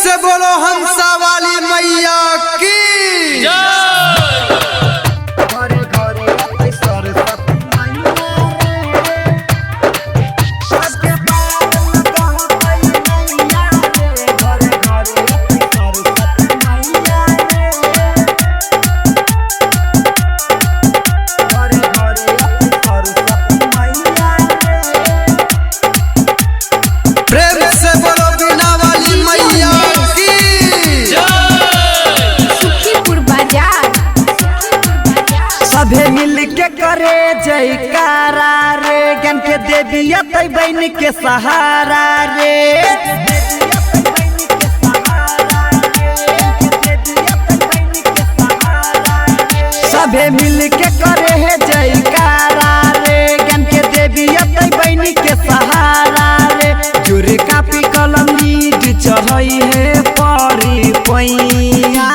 से बोलो हंसा वाली मैया की। घरे घरे अतै सरस्वती मैया रे, सबके पार लगहतै नैया रे। घरे घरे अतै सरस्वती मैया रे, घरे घरे अतै सरस्वती मैया रे। प्रेम से बोलो बीना वाली मैया की। सुखीपुर बाजार। सभे मिल के करे जयकारा रे, ज्ञान के देवी अतै बन के सहारा रे। सभे मिल के करे है जयकारा रे, ज्ञान के देवी अतै बन के सहारा रे। जोरे कापी कलम लीड चढ़ई है परी पैया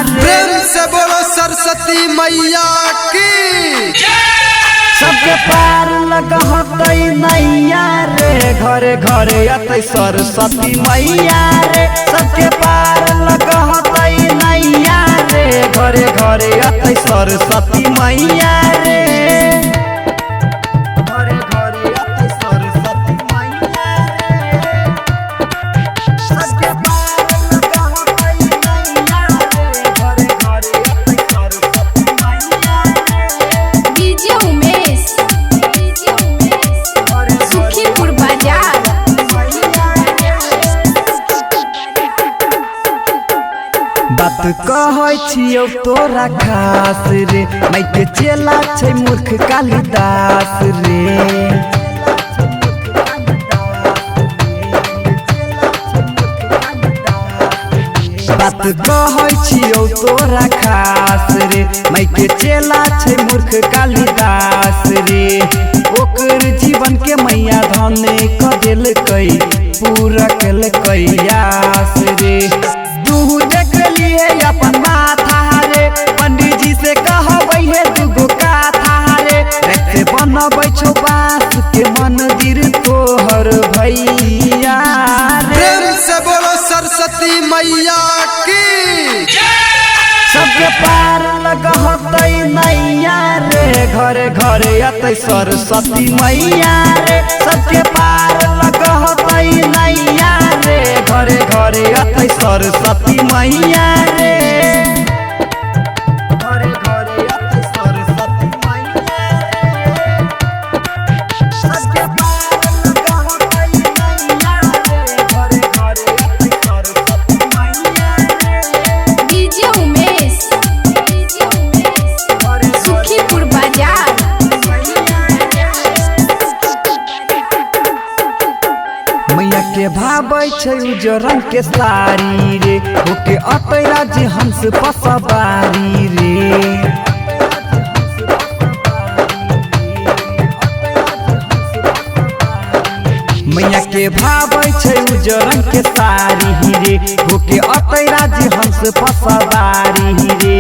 रे। प्रेम से बोलो सरस्वती मैया की। सबके पार लगहतै नैया रे, घरे घरे अतै सरस्वती मैया रे। सबके पार लगहतै नैया रे, घरे घरे अतै सरस्वती मैया रे। घरे घरे अतै सरस्वती मैया रे, सबके पार लगहतै नैया रे। घरे घरे अतै सरस्वती मैया रे। डीजे उमेश, सुखीपुर बाजार। बात कहै छियौ तोरा खास रे, माइके चेला छै मूर्ख कालिदास रे। बात कहै छियौ तोरा खास रे, माइके चेला छै मूर्ख कालिदास रे। ओकर जीवन के मैया धन क देलकै, पूरा केलकै आस रे। तू देख लिए अपन माथा रे, पंडित जी से कहबै हे दूगो काथा रे। रात बनबै छौ बाँस के मंदिर तोहर भैया रे। प्रेम से बोलो सरस्वती मैया की। सबके पार लगहतै नैया रे, घरे घरे अतै सरस्वती मैया रे। सबके पार लगहतै नैया रे, घरे घरे अतै सरस्वती मैया रे। घरे घरे अतै सरस्वती मैया रे, सबके पार लगहतै नैया रे। घरे घरे अतै सरस्वती मैया रे। डीजे उमेश, सुखीपुर बाजार। मैया के भाबै छै उजर रंग के साड़ी रे, होके अतै राज हंस पसवारी रे। मैया के भाबै छै उजर रंग के साड़ी रे, होके अतै राज हंस पसवारी रे।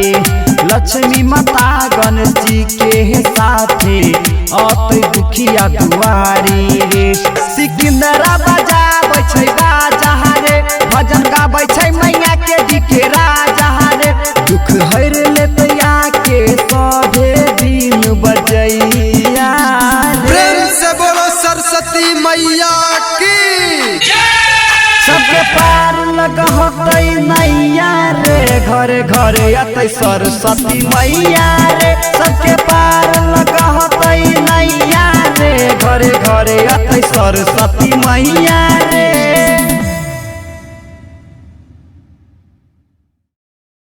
लक्ष्मी माता गणेश जी के साथे अतै दुखिया दुआरी रे। सिकंदरा बजाबै छै बाजा रे, भजन गाबै छै मैया के डीके राजा रे। दुख हर लेतै आके सभे दिन बजैया रे। प्रेम से बोलो सरस्वती मैया की। सबके पार लगहतै नैया रे, घरे घरे अतै सरस्वती मैया रे। सबके पार लगहतै नैया रे, घरे घरे अतै सरस्वती मैया रे।